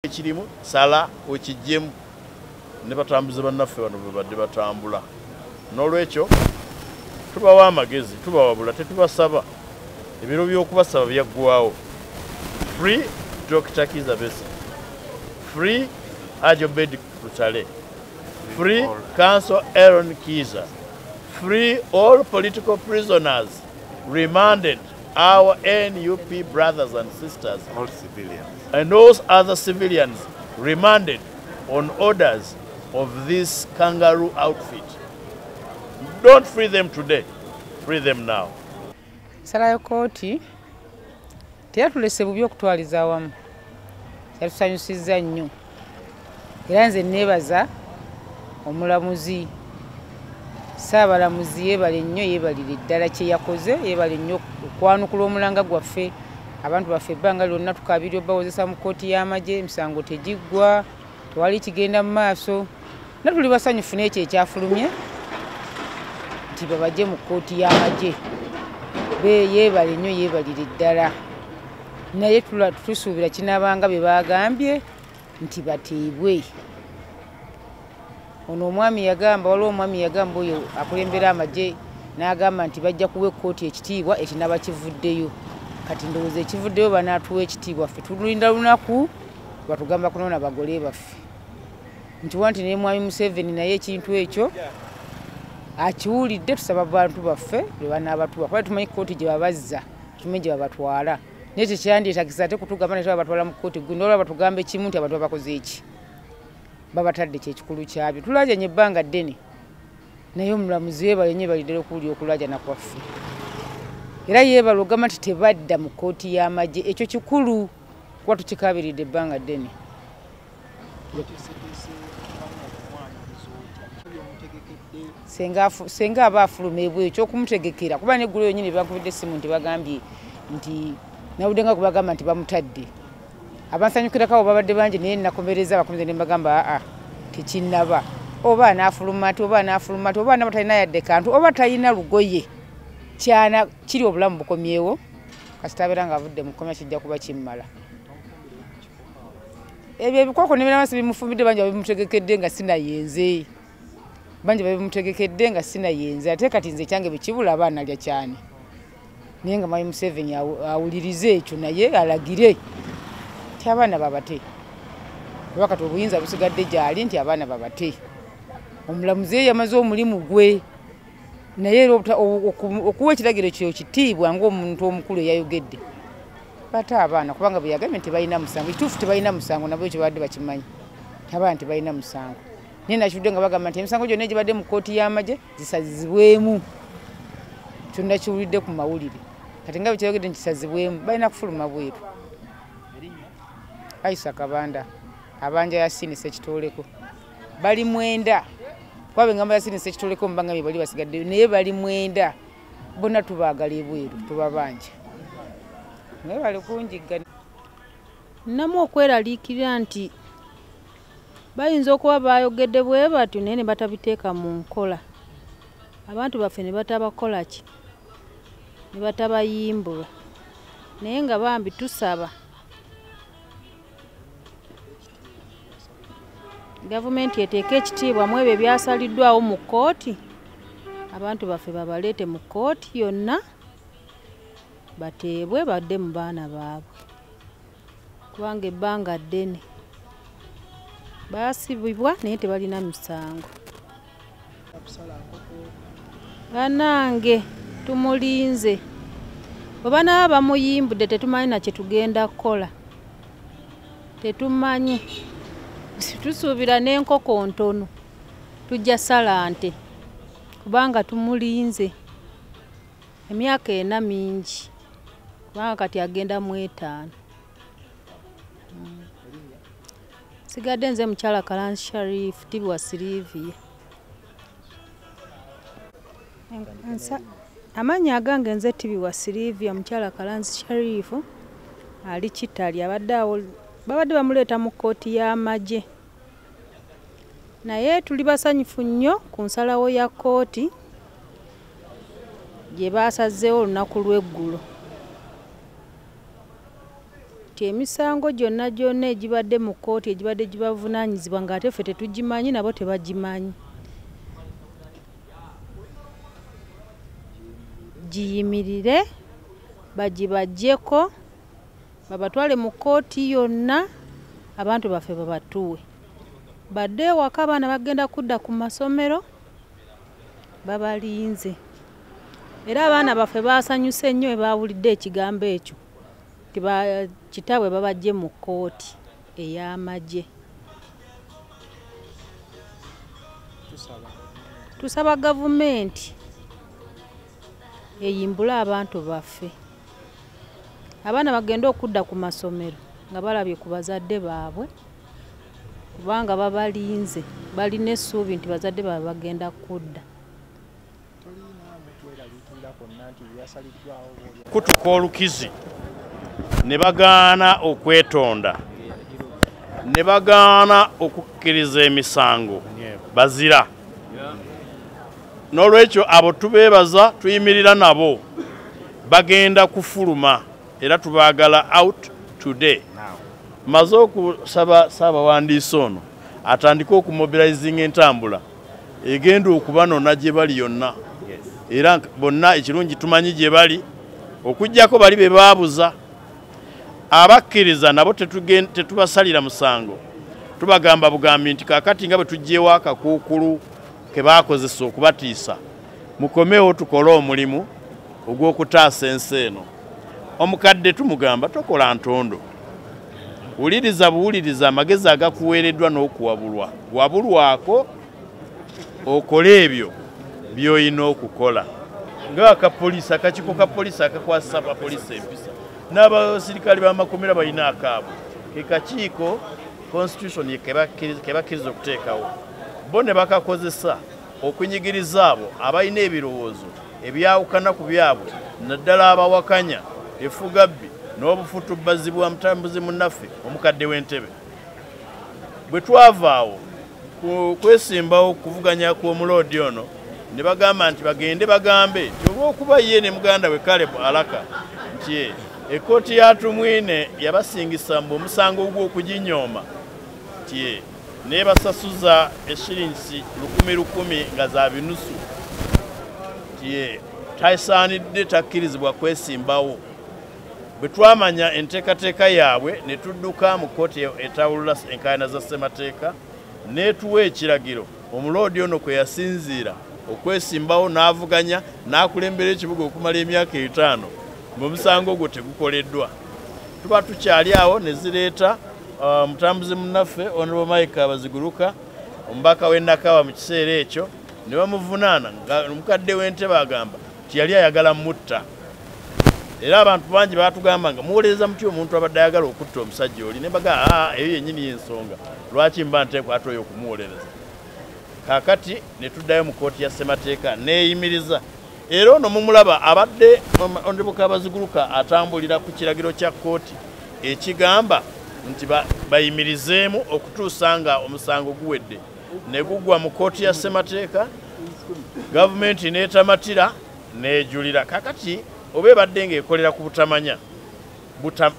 Ekirimu sala okijjemu ne batambuze bannaffe bano bwe badde batambula. N'olwekyo tubawa amagezi, tubawabula, tetubasaba. Ebiro by'okubasaba byaggwawo. Free Dr. Kizza Besigye, free Hajji Obeid Lutale, free Counsel Aaron Kiiza, free all political prisoners remanded, our NUP brothers and sisters, all civilians, and those other civilians remanded on orders of this kangaroo outfit. Don't free them today, free them now. Ensala ya kkooti teyatulese bubi okutwaliza awamu, yatusanyusizza nnyo, era nze neebaza omulamuzi, Ssaabalamuzi yeebale nnyo, yeebalire ddala kye yakoze, yeebale nnyo okwanukula omulanga gwaffe. Abantu baffe ebbanga lyonna tukaabirira obbawozesa mu kkooti y'amagye, emisango tegiggwa, tewali kigenda mu maaso. Na tuli basanyufu n'ekyo ekyafulumye nti babajje mu kkooti y'amagye. Yeebale nnyo, yeebalire ddala, naye tusuubira kinaabanga bye baagambye nti bateebwe. Ono omwami yagamba, waliwo omwami yagamba oyo akulembera amagye n'agamba nti bajja kuwa ekkooti ekitiibwa ekinaba kivuddeyo. Kati ndowooza ekivuddeyo banaatuwa ekitiibwa, ffe tulinda lunaku batugamba kunona bagole baffe. Nti wanti ne mwami Museveni naye ekintu ekyo akiwulidde, tusaba bantu baffe lwe banaabatuwa, kuba tumanyi kkooti gye babazza, tumanyi gye babatwala. Naye tekyandyetagisa ate kutugamba nti babatwala mu kkooti gundi, olwa batugamba ekimu nti abantu babakoze eki, babatadde kyekikulu kyabyo. Tulajanye ebbanga ddene, naye omulamuzi yeebale nnyo, yeebalire okuwulira okulajana kwaffe. Era yeebale ogamba nti tebadda mu kkooti y'amagye, ekyo kikulu kuba tukikaabiridde ebbanga ddene. Senga aba afuluma ebweru ekyokumutegekera, kuba n'eggulo yonnyini bankubidde essimu nti bagambye nti nawulidde nga kubagamba nti bamutadde. Abansanyukirako abo babadde bangi, naye nakomereza abakomereza ne mbagamba aa tekinnaba, oba anaafuluma ati, oba anaafuluma ati, oba anaaba talina yadde kantu, oba talina lugoye kyana kiri, obulamu bukomyewo, kasita abeera ng'avudde mu kkomera kijja kuba kimmala. Ebyo ebikoko ne biraba bimufumbidde, bangi babimutegekedde nga sinayenze, bangi babimutegekedde nga sinayenze. Ate kati nze ekyange bwe kibula aba analya kyani, naye nga mwami Museveni awulirize ekyo, naye alagire nti abaana babate, kuba kati obuyinza busigadde gy'ali nti abaana babate. Omulamuzi ye yamaze omulimu gwe, naye era okuwa ekiragiro kyo kitiibwa ng'omuntu omukulu eyayogedde, bate abaana, kubanga bwe yagambye nti tebalina musango, ekituufu tebalina musango, nabo ekyo babadde bakimanyi, abaana tebalina musango. Naye nakitudde nga bagamba nti emisango gyonna egibadde mu kkooti y'amagye zisazibwemu, kyonna kiwulidde ku mawulire. Kati nga bwe kyayogedde nti kisazibwemu, balina kufuluma bweru. Aisha Kabanda abanja Yasini Ssekitoleko bali 9, kuba bwe ngamba Yasini Ssekitoleko mbangambye bali basigaddeyo, naye bali 9, bonna tubaagala ebweru, tubabanja, naye bali kunjigga. Nnamu okweraliikirira nti bayinza okuba baayogedde bwe batyo naye ne batabiteeka mu nkola, abantu baffe ne batabakola ki, ne batabayimbula. Naye nga bambi tusaba gavumenti eteeke ekitiibwa mu ebyo ebyasaliddwawo mu kkooti, abantu baffe babaleete mu kkooti yonna bateebwe badde mu baana baabwe, kubanga ebbanga ddene baasibibwa naye tebalina misango. Bannange tumulinze, bwe banaaba bamuyimbudde tetumanyi na kye tugenda kukola, tetumanyi. Tusuubira n'enkoko ntono tujja sala nte, kubanga tumulinze emyaka 4 mingi, kubanga kati agenda mu 5. Sigadde nze mukyala Kalanzi Sharif Tibwa Silivia. Amannya agange nze Tibwa Silivia, mukyala Kalanzi Sharif ali Kitali, abadde awo babadde bamuleeta mu kkooti y'amagye. Naye tuli basanyufu nnyo ku nsalawo ya kkooti gye baasazeewo olunaku lw'eggulo. Nti emisango gyonna gyonna egibadde mu kkooti egibadde gibavunaanyizibwa ng'ate ffe tetugimanyi nabo tebagimanyi giyimirire bagibaggyeko babatwale mu kkooti yonna abantu baffe babatuwe badde ewaka abaana bagenda kudda ku masomero babalinze era abaana baffe baasanyuse nnyo bawulidde ekigambo ekyo nti kitaabwe babajje mu kkooti ey'amagye. Tusaba gavumenti eyimbule abantu baffe abaana bagenda okudda ku masomero nga balabye ku bazadde baabwe kubanga babalinze balina essuubi nti bazadde baabwe bagenda kudda. Kutuka olukizi ne bagaana okwetonda ne bagaana okukkiriza emisango bazira. N'olwekyo abo tubeebaza tuyimirira nabo bagenda kufuluma era tubaagala out today. Maze okusaba ssaabawandiisi ono atandike okumobilizinga entambula egenda okubanona gye bali yonna era bonna ekirungi tumanyi gye bali okuggyako bali be baabuza abakkiriza nabo tetubasalira musango tubagamba bugambi nti kaakati nga bwe tuggyewo akakuukulu ke baakozesa okubatiisa mukomewo tukole omulimu ogw'okutaasa ensi eno. Omukadde tumugamba tokola ntondo wuliriza buwuliriza amagezi agakuweereddwa n'okuwabulwa wabulwako okole ebyo by'olina okukola nga akapoliisi akakiiko ka poliisi akakwasisa abapoliisi empisa n'abasirikale b'amakomera balina akaabwe ke kakiiko constitution ke bakkiriza okuteekawo bo ne bakakozesa okunyigiriza abo abalina ebirowoozo ebyawukana ku byabwe naddala abawakanya effugabbi n'obufutubbazi bwa mutambuzi munnaffe omukadde w'entebe. Bwe twavaawo kwesimbawo okuvuganya kw'omuloodi ono ne bagamba nti bagende bagambe nti olw'okuba ye ne muganda we Caleb Alaka nti ekkooti ya Tumwine yabasingisa mbu omusango ogw'okuginyooma nti nebasasuza eshiringisi 1,000 nga za binusu nti tasaanidde takkirizibwa kwesimbawo. Bwe twamanya enteekateeka yaabwe ne tudduka mu kkooti etawulula enkaayana za ssemateeka n'etuwa ekiragiro omuloodi ono kwe yasinziira okwesimbawo n'avuganya n'akulembera ekibuga okumala emyaka 5 ng'omusango ogwo tegukoleddwa. Tuba tukyali awo ne zireeta omutambuzi munnaffe Honorable Mike Abaziguruka omubaka w'e Nakawa mu kiseera ekyo ne bamuvunaana nga omukadde w'entebe agamba nti yali ayagala mutta. Era abantu bangi baatugamba nga muwolereza mutya omuntu abadde ayagala okutta omusajja oli ne baga eyo yennyini y'ensonga lwaki mba nteekwa ate oyo okumuwolereza. Kaakati ne tuddayo mu kkooti ya ssemateeka neeyimiriza era ono mumulaba abadde Honorable Abaziguruka atambulira ku kiragiro kya kkooti ekigamba nti bayimirizeemu okutuusa nga omusango guwedde ne gugwa mu kkooti ya ssemateeka gavumenti n'etamatira n'ejulira. Kaakati oba ebadde ng'ekolera ku butamanya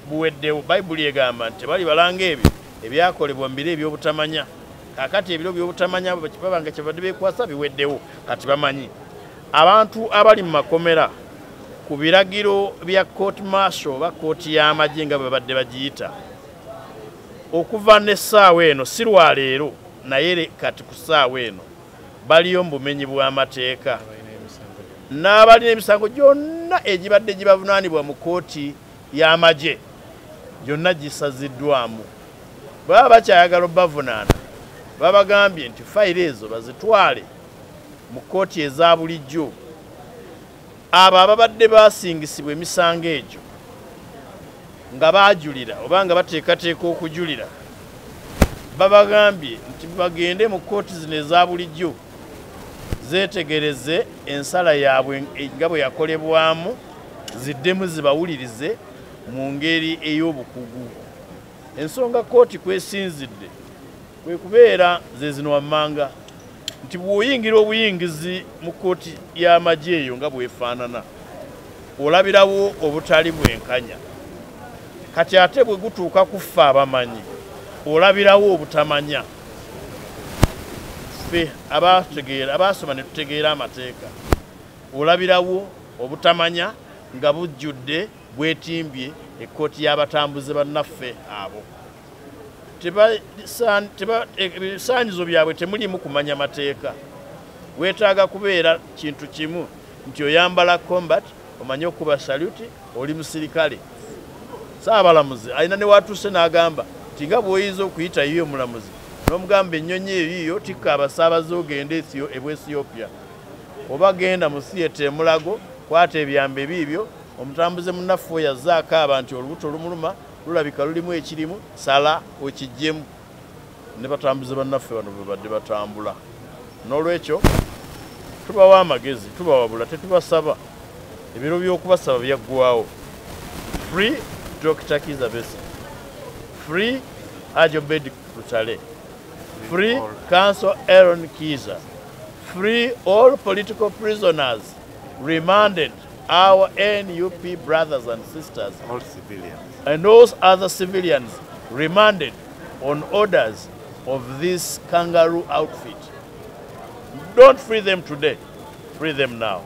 buweddewo. Bayibuli egamba nti balibalanga ebyo ebyakolebwa mu biro eby'obutamanya. Kaakati ebiro by'obutamanya baba nga kyebadde beekwasa biweddewo kati bamanyi. Abantu abali mu makomera ku biragiro bya court martial oba kkooti y'amagye nga bwe babadde bagiyita okuva n'essaawa eno si lwa leero naye kati ku ssaawa eno baliyo mu bumenyi bw'amateeka n'abalina emisango gyonna egibadde gibavunaanibwa mu kkooti y'amagye gyonna gisaziddwamu. Baba bakyayagala obbavunaana babagambye nti fayiro ezo bazitwale mu kkooti eza bulijjo. Abo ababadde basingisibwa emisango egyo nga baajulira oba nga bateekateeka okujulira babagambye nti bagende mu kkooti zino eza bulijjo zeetegereze ensala yaabwe nga bwe yakolebwamu ziddemu zibawulirize mu ngeri ey'obukugu. Ensonga kkooti kwesinzidde kwe kubeera ze zino wammanga nti bw'oyingira obuyingizi mu kkooti y'amagye eyo nga bw'efaanana olabirawo obutali bwenkanya. Kati ate bwe gutuuka ku ffe abamanyi, olabirawo obutamanya. Ffe abategeera, abasoma ne tutegeera amateeka, olabirawo obutamanya nga bujjudde bwetimbye ekkooti y'abatambuze bannaffe abo. Ebisaanyizo byabwe temulimu kumanya mateeka. Weetaaga kubeera kintu kimu nti oyambala combat, omanye okuba salute, oli musirikale. Ssaabalamuzi alina ne watuuse n'agamba nti nga bw'oyinza okuyita yiyo omulamuzi n'omugamba ennyonyi eyo yiyo tikka abasaabaze ogende Ethiopia, oba genda mu theatre Emulago, kwata ebyambe biibyo, omutambuze munnaffe oyo azze akaaba nti olubuto lumuluma, lulabika lulimu ekirimu, sala okiggyemu. Ne batambuze bannaffe bano bwe badde batambula. N'olwekyo tubawa amagezi, tubawabula, tetubasaba. Ebiro by'okubasaba byaggwawo. Free Dr. Kizza Besigye, free Obed Lutale, free Counsel Aaron Kiza, free all political prisoners remanded, our NUP brothers and sisters, all civilians, and those other civilians remanded on orders of this kangaroo outfit. Don't free them today, free them now.